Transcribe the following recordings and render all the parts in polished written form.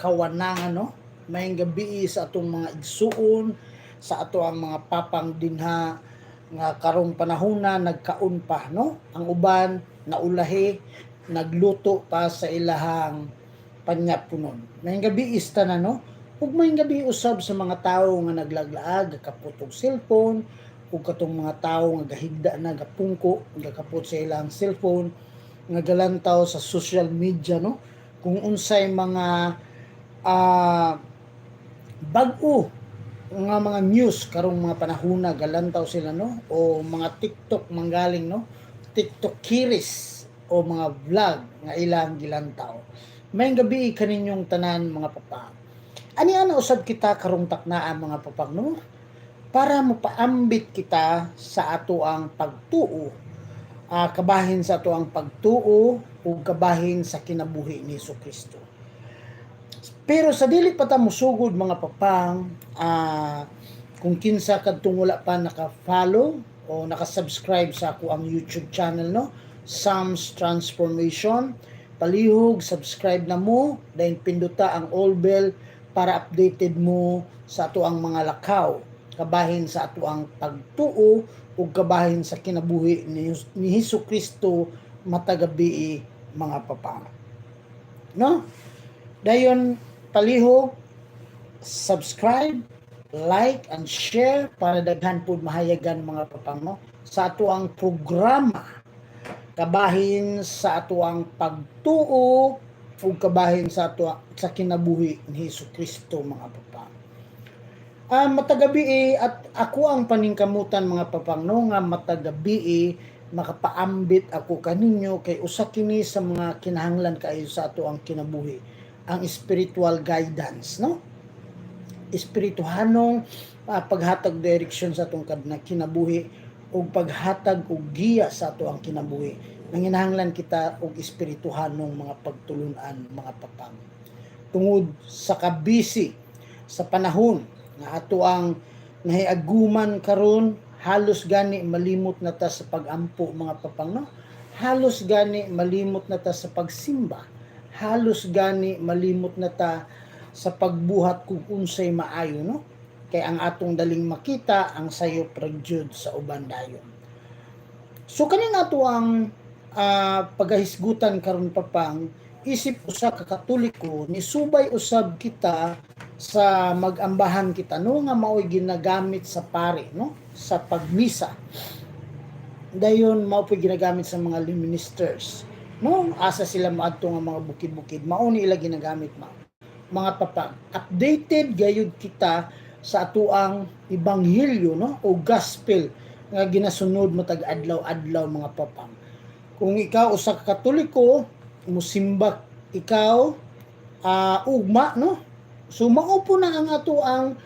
kawanangan, no? Maayong gabii sa atong mga igsuon, sa ato ang mga papang dinha nga karong panahona nagkaon pa, no? Ang uban naulahi, nagluto pa sa ilahang panyapunon. Maayong gabii sa tanan, no? Ug maayong gabii usab sa mga tawo nga naglaglaag, gakapot og cellphone, ug katong mga tawo nga gahigda na, gapungko, gakapot sa ilang cellphone, nga galantaw sa social media, no? Kung unsay mga bag-o nga mga news karong mga panahona, galantaw sila, no? O mga TikTok manggaling, no? TikTok kiris o mga vlog nga ilang gilantaw. Maayong gabii kaninyong tanan, mga papa. Ani ana usab kita karong taknaa, mga papang, no? Para mopaambit kita sa ato ang pagtuo, kabahin sa ato ang pagtuo ug kabahin sa kinabuhi ni Kristo. Pero sa dili pa ta mosugod, mga papang, kung kinsa kadtong wala pa naka-follow o naka-subscribe sa ako ang YouTube channel, no, Sam's Transformation, palihog subscribe na mo, then pinduta ang all bell para updated mo sa ato ang mga lakaw kabahin sa ato ang pagtuo ug kabahin sa kinabuhi ni Hesus Kristo matag gabii, mga papang, no? Dayon palihog subscribe, like and share para daghan pud mahayagan, mga papang, no, sa ato ang programa kabahin sa ato ang pagtuo ug kabahin sa ato sa kinabuhi ni Hesus Kristo, mga papang. Matag gabii at ako ang paningkamutan, mga papang, no, nga matag gabii makapaambit ako kaninyo kay usa kini sa mga kinahanglan kaayo sa ato ang kinabuhi, ang spiritual guidance, no? Espirituhanong paghatag direksyon sa atong kinabuhi ug paghatag og giya sa ato ang kinabuhi. Nanginahanglan kita og espirituhanong mga pagtulunan, mga papang, tungod sa kabisi sa panahon nga ato ang nahiaguman karon. Halos gani malimot na ta sa pagampo, mga papang, no? Halos gani malimot na ta sa pagsimba. Halos gani malimot na ta sa pagbuhat kung unsay maayo, no? Kay ang atong daling makita ang sayop ra gyud sa uban dayon. So kaning ato ang pagahisgutan karon, papang, isip usa ka Katoliko, nisubay usab kita sa magambahan kita, no, nga maoy ginagamit sa pare, no, sa pagmisa. Dayon mao po'y ginagamit sa mga ministers, no? Asa sila maadto nga mga bukid-bukid, mao ni ila ginagamit ma mga papang. Updated gayud kita sa atuang ebanghelyo, no, o gospel nga ginasunod matag adlaw-adlaw, mga papang. Kung ikaw usa ka Katoliko, musimba ikaw ugma, no? So mao po na ang ato ang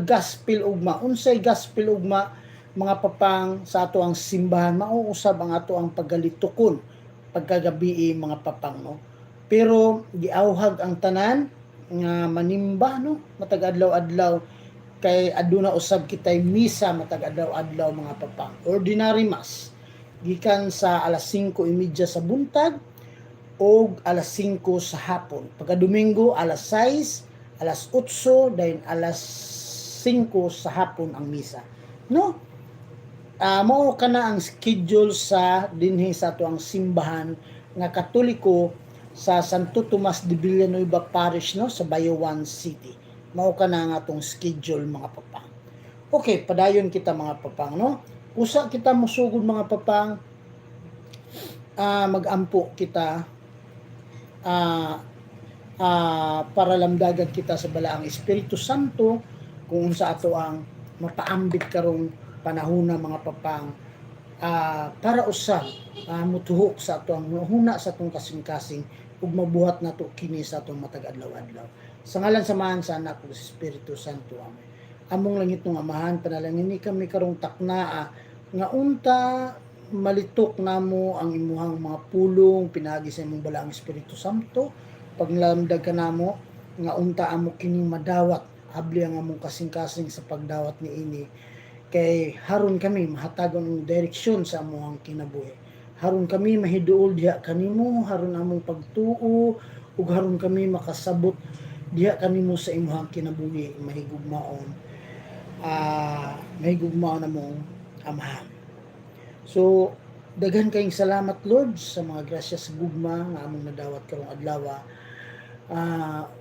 gospel ugma. Unsay gospel ugma, mga papang, sa ato ang simbahan, mao usab ang ato ang pagalitukon pagkagabii, mga papang, no? Pero giawhag ang tanan nga manimba, no, matag adlaw-adlaw kay aduna usab kitay misa matag adlaw-adlaw, mga papang. Ordinary Mass gikan sa alas 5:30 sa buntag o alas 5 sa hapon. Pagka Domingo, alas 6, alas 8, dayon alas 5 sa hapon ang misa. No? Mao kana ang schedule sa dinhi sa ato ang simbahan nga Katoliko sa Santo Tomas de Villanueva Parish, no, sa Bayawan City. Mao kana ang atong schedule, mga papang. Okay, padayon kita, mga papang, no? Usa kita mosugod, mga papang, magampo kita para lamdagan kita sa Balaang Espiritu Santo kung unsa ato ang mapaambit karong panahona, mga papang, para usab mutuhok sa ato ang huna sa atong kasing-kasing ug mabuhat nato kini sa atong matag adlaw-adlaw. Sa ngalan sa Amahan, sa Anak ug sa Espiritu Santo. Amen. Among langitnong Amahan, panalangini kami karong taknaa nga unta malitok namo ang imuhang mga pulong pinaagi sa imong Balaang Espiritu Santo. Paglamdag ka namo nga unta amo kining madawat. Abli ang among kasing-kasing sa pagdawat niini kay haron kami mahatagon og direksyon sa among kinabuhi, haron kami mahiduol diha kanimo, haron among pagtuo ug haron kami makasabot. Diha kanimo sa imong kinabuhi mahigugmaon, mahigugmaon among Amahan. So daghan kayong salamat, Lord, sa mga grasya sa gugma nga among nadawat karong adlaw,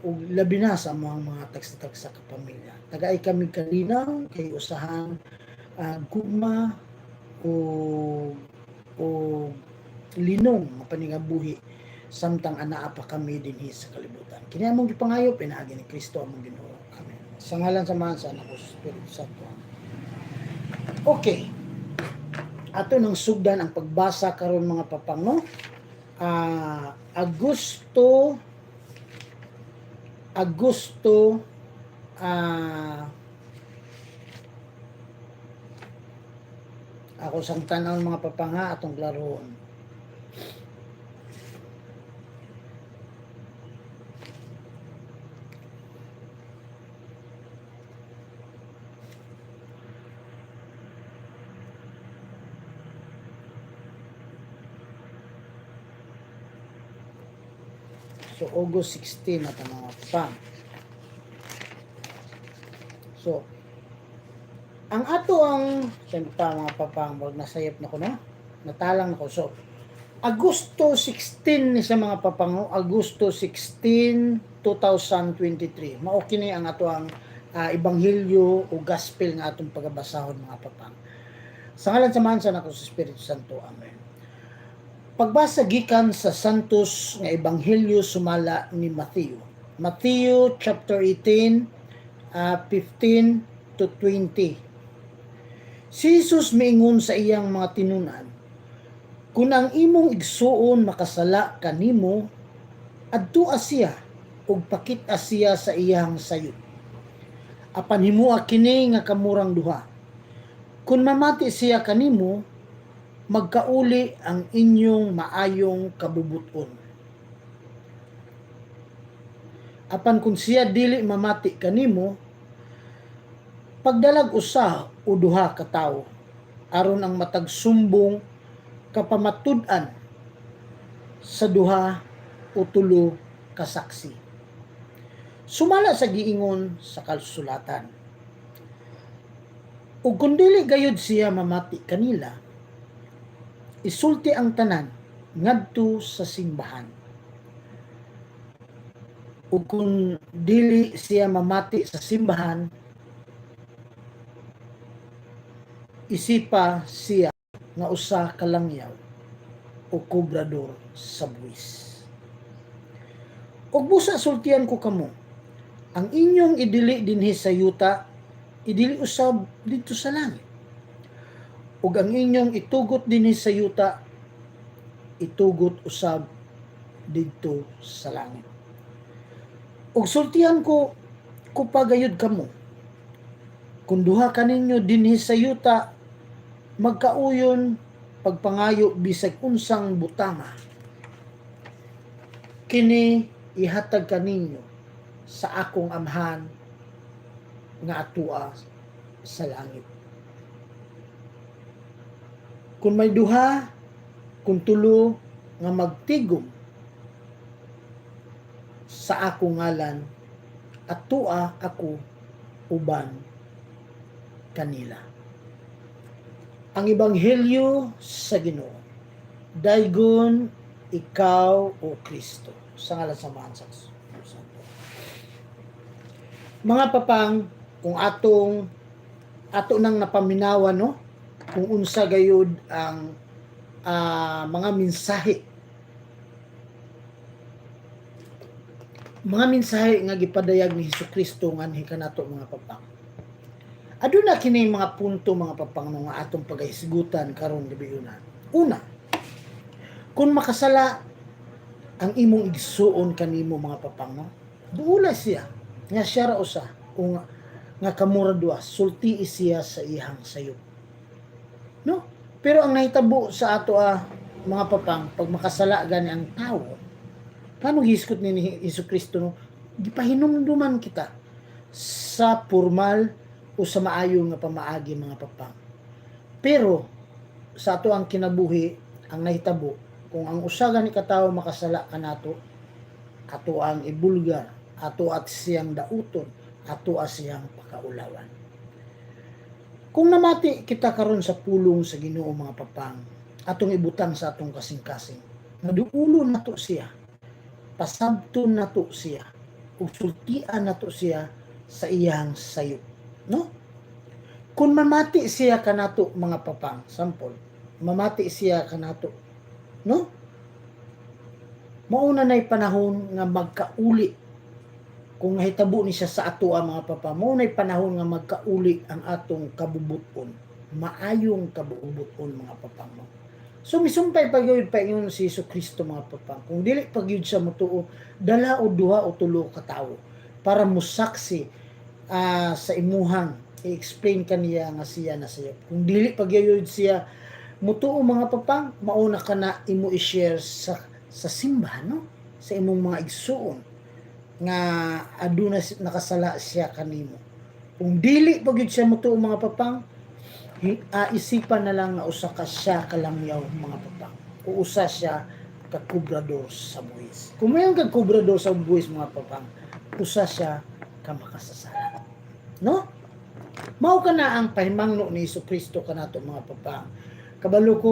ug labi na sa among mga tagsa-tagsa ka pamilya. Tagay kami kalinaw kay usahan gugma o linong nga paningabuhi samtang anaa pa kami dinhi sa kalibutan. Kini among gipangayo pinaagi ni Kristo among Ginoo. Amen. Sa ngalan sa Amahan, sa Anak ug sa Espiritu Santo. Okay. Ato nang sugdan ang pagbasa karon, mga papang, no. Agosto Agosto ako sang tanaw, mga papanga, atong klarohon. So August 16 na mga papang. So ang ato ang siyempre, mga papang, wag nasayop na ko, no, natalang na ko. So Agosto 16 ni sa, mga papango, Agosto 16, 2023. Mao kini ang ato ang ebanghelyo o gospel nga atong pagabasahon, mga papang. Sa ngalan sa Amahan, sa Anak, sa Espiritu Santo. Amen. Pagbasa gikan sa Santos nga Ebanghelyo sumala ni Matthew. Matthew chapter 18, 15 to 20. Si Jesus miingon sa iyang mga tinunan, "Kung ang imong igsuon makasala kanimo, adtua siya ug pakit-a siya sa iyang sayop. Apan himoa kini nga kamurang duha. Kung mamati siya kanimo, magkauli ang inyong maayong kabubuton. Apan kung siya dili mamati kanimo, pagdalag usa o duha ka tawo aron ang matag sumbong kapamatud-an sa duha o tulo ka saksi. Sumala sa giingon sa kasulatan. Ug kung dili gayud siya mamati kanila, isulti ang tanan ngadto sa simbahan. Ug kung dili siya mamati sa simbahan, isipa siya nga usa ka langyaw o kobrador sa buwis. Ug busa sultian ko kamo, ang inyong idili dinhi sa yuta, idili usab didto sa langit. Ug ang inyong itugot dinhi sa yuta, itugot usab didto sa langit. Ug sultian ko pagayod kamo, kung duha kaninyo dinhi sa yuta magkauyon pagpangayo bisag unsang butanga, kini ihatag kaninyo sa akong Amahan nga atua sa langit. Kung may duha, kung tulo nga magtigom sa akong ngalan, atua ako uban kanila. Ang Ebanghelyo sa Ginoo. Daygon ikaw, O Kristo. Sa ngalan sa Amahan, sa Santo. Mga papang, kung atong ato nang napaminawan, no, kung unsa gayud ang mga mensahe nga gipadayag ni Hesus Kristo nganhi kanato, mga papang. Aduna kini mga punto, mga papang, no, nga atong pagahisgutan karon gabiuna. Una, kung makasala ang imong igsuon kanimo, mga papang, no, duula siya nga siya ra usa o nga kamura duha, sultii siya sa iyang sayop. No? Pero ang nahitabo sa ato, mga papang, pag makasala gani ang tao, paano gihisgot ni Hesus Kristo, no? Gipahinumduman kita sa formal o sa maayo nga pamaagi, mga papang. Pero sa ato ang kinabuhi, ang nahitabo, kung ang usa gani ka tawo makasala kanato, ato ang ibulgar, Ato at siyang dauton, ato siyang pakaulawan. Kung namati kita karon sa pulong sa Ginoo, mga papang, atong ibutang sa atong kasing-kasing. Naduulo nato siya, pasabton nato siya, ug sultian nato siya sa iyang sayop, no? Kung mamati siya kanato, mga papang, sample, mamati siya kanato, no? Mauna na'y panahon nga magkauli. Kung nahitabo ni siya sa ato ang mga papa, mao na'y panahon nga magkauli ang atong kabubuton, maayong kabubuton, mga papang, no? So misumpay pa gyud pa ingon si Hesus Kristo, mga papang. Kung dili pa gyud siya motuo, dala og duha o tulo ka tawo para mosaksi sa imuhang i-explain kaniya nga siya na siya. Kung dili pa gyud siya mutuo, mga papang, mauna ka na imo i-share sa simbahan, no? Sa imong mga igsuon nga aduna nakasala siya kanimo. Kung dili pa gyud siya mutuo, mga papang, isipan na lang nga usa ka siya kalangyaw, mga papang. O usa siya ka kubrador sa buwis. Kung may kag kubrador sa buwis, mga papang, usa siya ka makasasala. No? Mao ka na ang pahimangno ni Hesus Kristo kanato, mga papang. Kabalo ko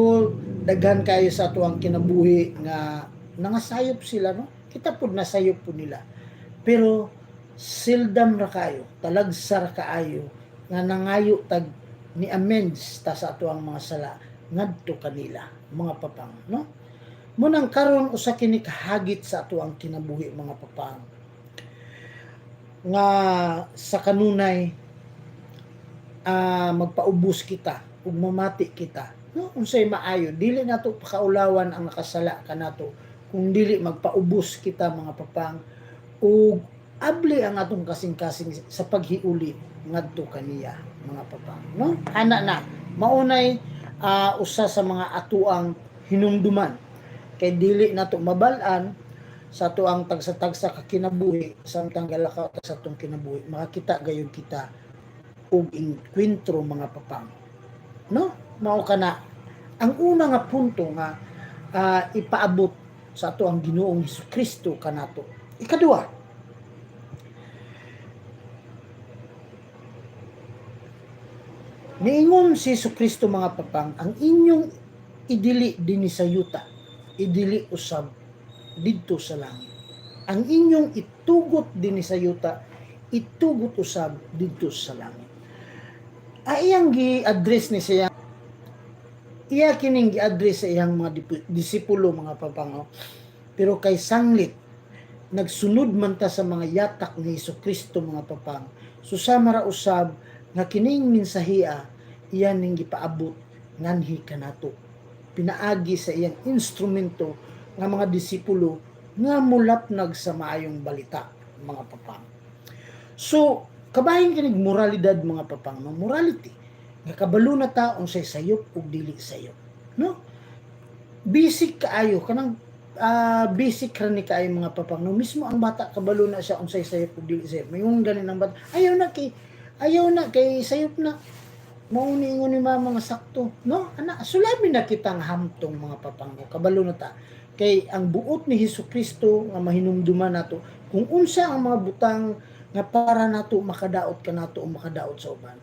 daghan kayo sa atuang kinabuhi nga nangasayop sila, no? Kita pud nasayop pud nila. Pero seldom ra kayo, talagsa ra kaayo nga nangayo tag ni amends ta sa atuang mga sala ngadto kanila, mga papang, no? Munang karon usa kini kahagit sa atuang kinabuhi, mga papang, nga sa kanunay magpaubos kita ug mamati kita, no, unsay maayo. Dili nato pakaulawan ang nakasala kanato kung dili magpaubos kita, mga papang, ug abli ang atong kasing-kasing sa paghiuli ngadto kaniya, mga papang, no? Ana na maunay usa sa mga atuang hinumduman kay dili nato mabal-an sa atuang tagsa-tagsa ka kinabuhi. Samtang galakaw ta sa atong kinabuhi, makakita gayud kita og engkwentro, mga papang, no? Mao kana ang una nga punto nga ipaabot sa ato ang Ginoong Kristo kanato. Ikaduha, niingon si Kristo, mga papang, ang inyong idili dinhi sa yuta, idili usab didto sa langit. Ang inyong itugot dinhi sa yuta, itugot usab didto sa langit. Ay iyang gi-address ni siya, iya kining gi-address sa iyang mga disipulo, mga papango. Pero kay sanglit nagsunod man ta sa mga yatak ni Hesus Kristo, mga papang. Susama ra usab nga kining mensahia iyan ning gipaabot nganhi kanato pinaagi sa iyang instrumento nga mga disipulo nga mulapnag sa maayong balita, mga papang. So kabahin kinig moralidad, mga papang, no? Morality nga kabalo na ta unsay sayop ug dili sayop, no? Basic kaayo kanang basic ra ni kaayo, mga papang, no? Mismo ang bata kabalo na siya unsay sayop ug dili sayop. Mayon gani ng bata, ayaw na kay sayop na, mao ni ingon ni mama nga sakto, no? Ana sulabi na kitang hamtong, mga papanggo. Kabalo na ta kay ang buot ni Hesus Kristo nga mahinumduman nato kung unsa ang mga butang nga para nato makadaot kanato o makadaot sa uban.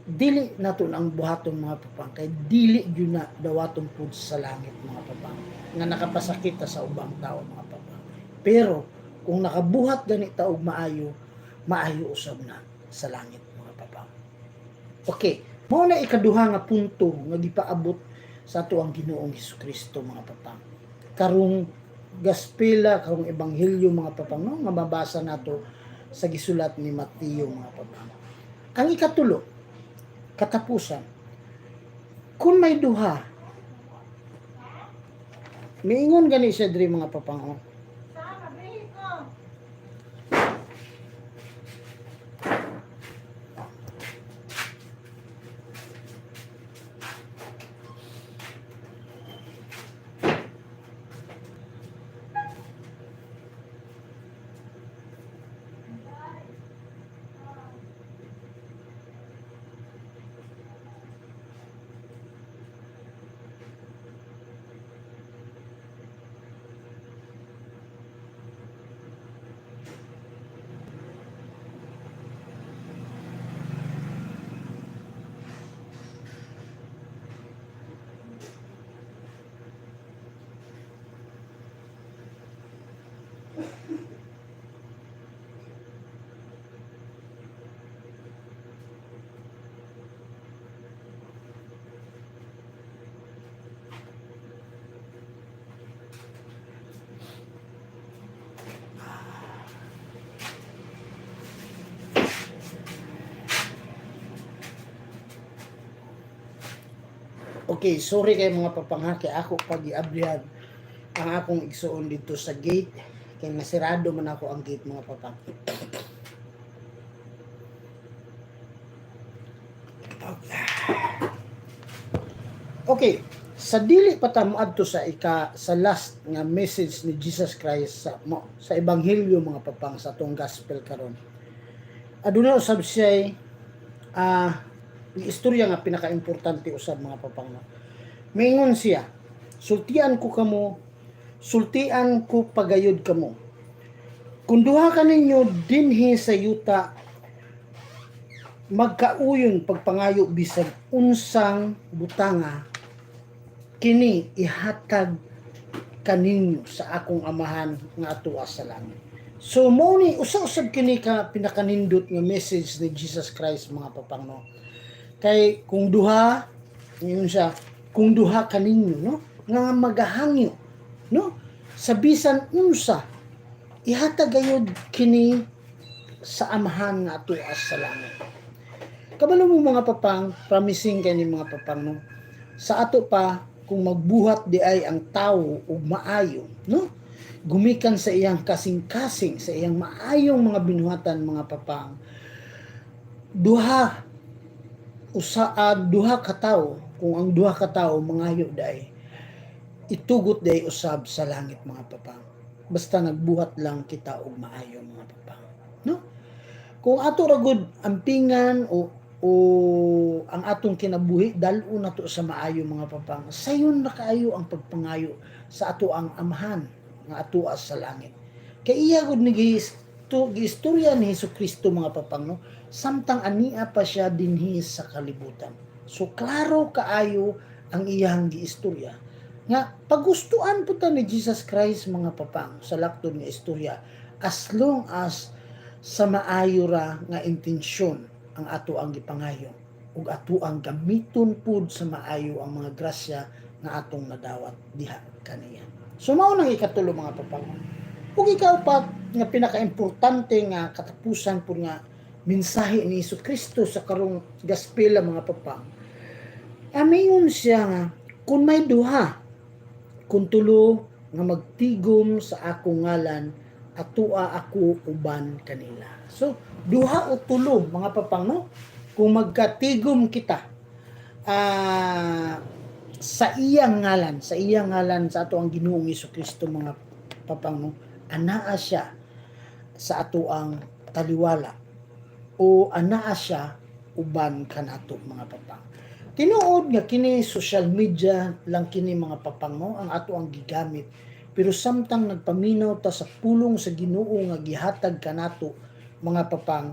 Dili nato na ang buhaton, mga papang, kay dili gyud na dawaton pud sa langit, mga papang, nga nakapasakit ta sa ubang tao, mga papang. Pero kung nakabuhat gani ta og maayo, maayo usab na sa langit, mga papang. Okay, mao na ikaduha nga punto nga gipaabot sa ato ang Ginoong Hesus Kristo, mga papang, karong gaspela, karong ebanghelyo, mga papang, no, nga mabasa nato sa gisulat ni Mateo, mga papang. Ang ikatulo, katapusan, kung may duha, miingon gani siya diri, mga papang, oh. Okay, sorry kay mga papang ha, kay ako pag iabrihan ang akong igsuon dito sa gate kay nasirado man ako ang gate, mga papang. Okay, sa dili pa ta moadto sa ika sa last nga message ni Jesus Christ sa mo, sa ebanghelyo, mga papang, sa atong gospel karon. Aduna usab siya istorya nga pinakaimportante usab, mga papang, no. Mingon siya, "Sultian ko kamo, sultian ko pagayod kamo. Kung duha ka ninyo dinhi sa yuta magkauyon pagpangayo bisag unsang butanga, kini ihatag kaninyo sa akong Amahan nga atuwa sa langit." So mo ni usa-usab kini ka pinakanindot nga message ni Jesus Christ, mga papang, no. Kay kung duha, yun siya, kung duha kaninyo, no, nga magahangyo, no, sa bisan unsa, ihatag gayud kini sa Amahan nga atuwa sa langit. Kabalo mo, mga papang, promising kay ni, mga papang, no. Sa ato pa kung magbuhat di ay ang tawo og maayo, no? Gumikan sa iyang kasing-kasing, sa iyang maayong mga binuhatan, mga papang. Duha usa duha ka tawo, kung ang duha ka tawo mangayo day, itugot day usab sa langit, mga papang. Basta nagbuhat lang kita og maayo, mga papang, no? Kung ato ra gud ampingan o ang atong kinabuhi dal-on nato sa maayo, mga papang, sayon ra kaayo ang pagpangayo sa ato ang Amahan nga atoa sa langit. Kay iya gud ni giistorya ni Hesus Kristo, mga papang, no, samtang ania pa siya dinhi sa kalibutan. So klaro kaayo ang iyang giistorya nga pagustuan po ta ni Jesus Christ, mga papang, sa laktod nga istorya, as long as sa maayo ra nga intensyon ang ato ang gipangayo ug ato ang gamiton pud sa maayo ang mga grasya nga atong nadawat diha kaniya. So mao nang ikatulo, mga papang. Ug ikaapat nga pinakaimportante nga katapusan pud nga mensahe ni Hesus Kristo sa karong gospel, mga papang. Amingon siya nga kung may duha kung tulo nga magtigom sa akong ngalan, atua ako uban kanila. So duha o tulo, mga papang, no, kung magkatigom kita sa iyang ngalan, sa iyang ngalan, sa ato ang Ginoong Kristo, mga papang, no, anaa siya sa ato ang taliwala o anaa siya uban kanato, mga papang. Tinuod nga kini social media lang kini, mga papang, no, ang ato ang gigamit, pero samtang nagpaminaw ta sa pulong sa Ginoo nga gihatag kanato, mga papang,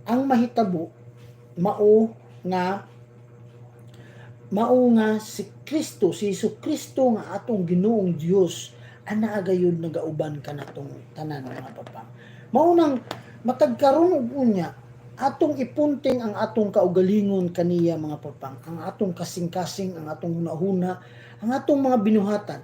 ang mahitabo mao nga si Kristo, si Hesus Kristo nga atong Ginoong Dios, anaa gayud nagauban kanatong tanan, mga papang. Mao nang matag karon ug unya, atong ipunting ang atong kaugalingon kaniya, mga papang, ang atong kasing-kasing, ang atong hunahuna, ang atong mga binuhatan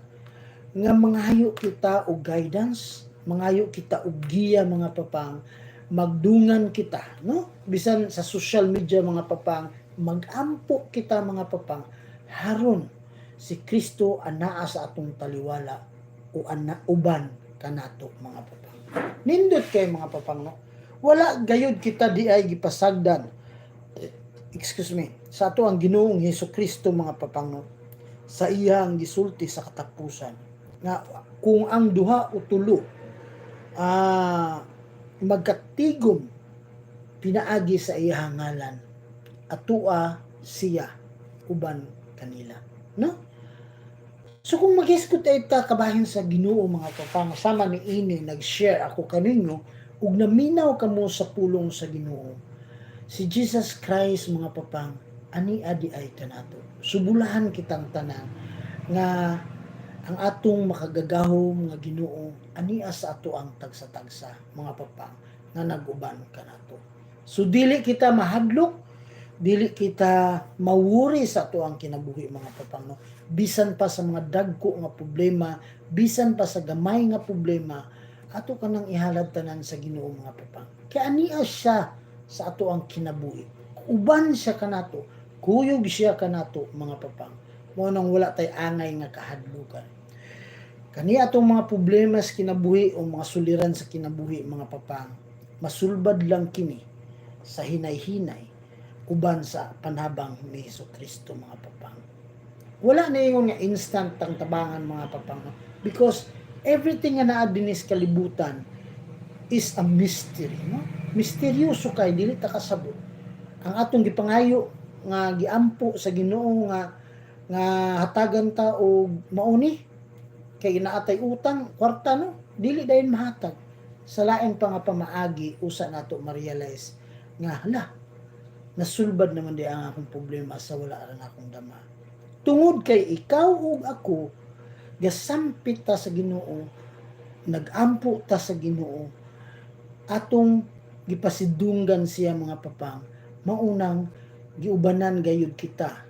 nga mangayo kita og guidance, mangayo kita og giya, mga papang, magdungan kita, no? Bisan sa social media, mga papang, magampo kita, mga papang, haron si Kristo anaa sa atong taliwala o ana uban kanato, mga papang. Nindot kay, mga papang, no? Wala gayud kita di ay gipasagdan. Excuse me. Sa ato ang Ginoong Hesus Kristo, mga papang, no? Sa iyang gisulti sa katapusan nga kung ang duha o tulo magkatigom pinaagi sa iyang ngalan, atua siya uban kanila, no? So kung maghisgot ay ta kabahin sa Ginoo, mga papang, sama ni ini nag-share ako kaninyo ug naminaw kamo sa pulong sa Ginoo, si Jesus Christ, mga papang, ani adi ay kanato. Subulahan kitang tanan nga ang atong makagagahom nga Ginoo ania sa ato ang tagsa-tagsa, mga papang, nga nag-uban kanato. So dili kita mahadlok, dili kita mawuri sa ato ang kinabuhi, mga papang, no? Bisan pa sa mga dagko nga problema, bisan pa sa gamay nga problema, ato kanang ihalad tanan sa Ginoo, mga papang, kay ania siya sa ato ang kinabuhi, uban siya kanato, kuyog siya kanato, mga papang. Mao nang wala tay angay nga kahadlukan. Kani atong mga problema sa kinabuhi o mga suliran sa kinabuhi, mga papang, masulbad lang kini sa hinay-hinay uban sa panabang ni Hesus Kristo, mga papang. Wala na ingon nga instant ang tabangan, mga papang, no? Because everything nga naa dinhi sa kalibutan is a mystery, no? Misteryoso kay dili ta kasabot. Ang atong gipangayo nga giampo sa Ginoo nga hatagan ta og mauni kay inaatay utang kwarta, no, dili dayon mahatag. Sa lain pa nga pamaagi usa nato ma-realize nga, hala, nasulbad naman di ang akong problema sa wala ra akong dama, tungod kay ikaw ug ako gasampit ta sa Ginoo, nagampo ta sa Ginoo, atong gipasidunggan siya, mga papang. Maunang giubanan gayud kita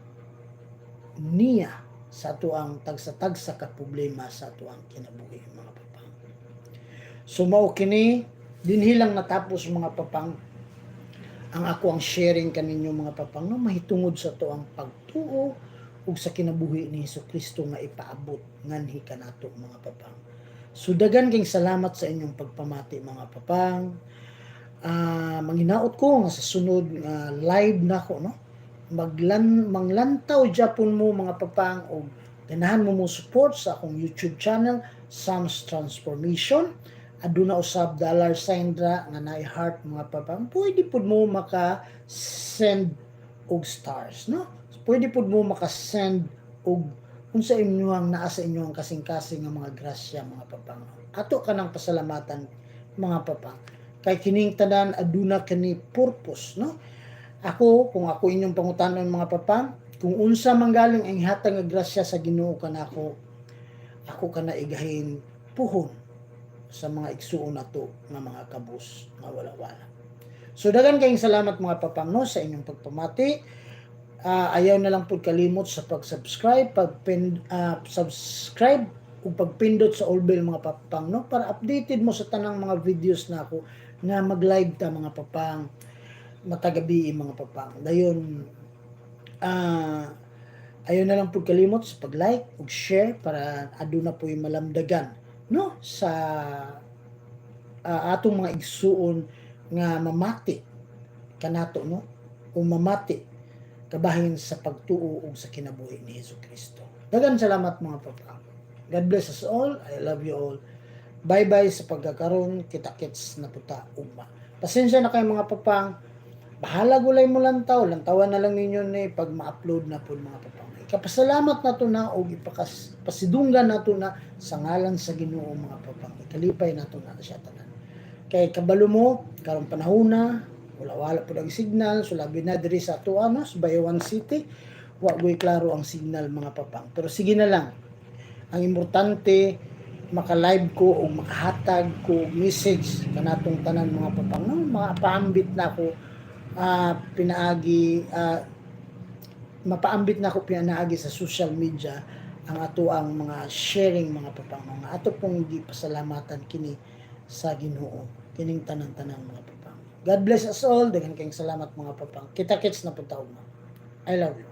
niya sa atoang tagsa-tagsa ka problema sa atoang kinabuhi, mga papang. So mao kini, dinhi lang natapos, mga papang, ang ako ang sharing kaninyo, mga papang, no, mahitungod sa atoang pagtuo ug sa kinabuhi ni Hesus Kristo nga ipaabot nganhi kanato, mga papang. So daghan kayong salamat sa inyong pagpamati, mga papang. Manghinaot ko nga sa sunod nga live nako, no, manglantaw japon mo, mga papang, og ganahan mo mo support sa akong YouTube channel, Sam's Transformation. Aduna usab dollar sign ra nga naay heart, mga papang. Pwede pud mo maka send og stars, no? Pwede pud mo maka send og unsa inyong naa sa inyong kasing-kasing nga mga grasya, mga papang. Ato kanang pasalamatan, mga papang, kay kining tanan aduna kini purpose, no? Ako, kung ako inyong pangutanon, mga papang, kung unsa man galing ang hatag nga grasya sa Ginoo kanako, ako kana igahin puhon sa mga igsuon nato nga mga kabus nga wala-wala. So daghan kayong salamat, mga papang, no, sa inyong pagpamati. Ayaw na lang pud kalimot sa pag-subscribe, pag subscribe ug pagpindot sa all bell, mga papang, no, para updated mo sa tanang mga videos nako nga mag-live ta, mga papang, matagabi, mga papang. Dayon ayaw na lang pud kalimot sa pag-like ug share para aduna po yung malamdagan, no, sa atong mga igsuon nga mamati kanato, no, o mamati kabahin sa pagtuo ug sa kinabuhi ni Hesus Kristo. Daghang salamat, mga papa. God bless us all. I love you all. Bye-bye sa pagkakaroon. Kita-kits na pud ta ugma. Pasensya na kayo, mga papang. Bahala gulay mo lantaw. Lantawan na lang ninyo ni pag ma-upload na po, mga papang. Ikapasalamat nato na o ipakas pasidunggan nato na sa ngalan sa Ginoo, mga papang. Ikalipay nato na siya tanan. Kay kabalo mo, karong panahon na, wala-wala po ang signal, so labi na diri sa ato, ano, sa Bayawan City, wa goy klaro ang signal, mga papang. Pero sige na lang. Ang importante maka-live ko o makahatag ko og message kanatong tanan, mga papang, no? Mga paambit na ako pinaagi mapaambit na ako pinaagi sa social media ang ato ang mga sharing, mga papang, mga ato pong gipasalamatan kini sa Ginoo kining tanan-tanan, mga papang. God bless us all. Daghan kayong salamat, mga papang. Kita-kits na pud ta ugma. I love you.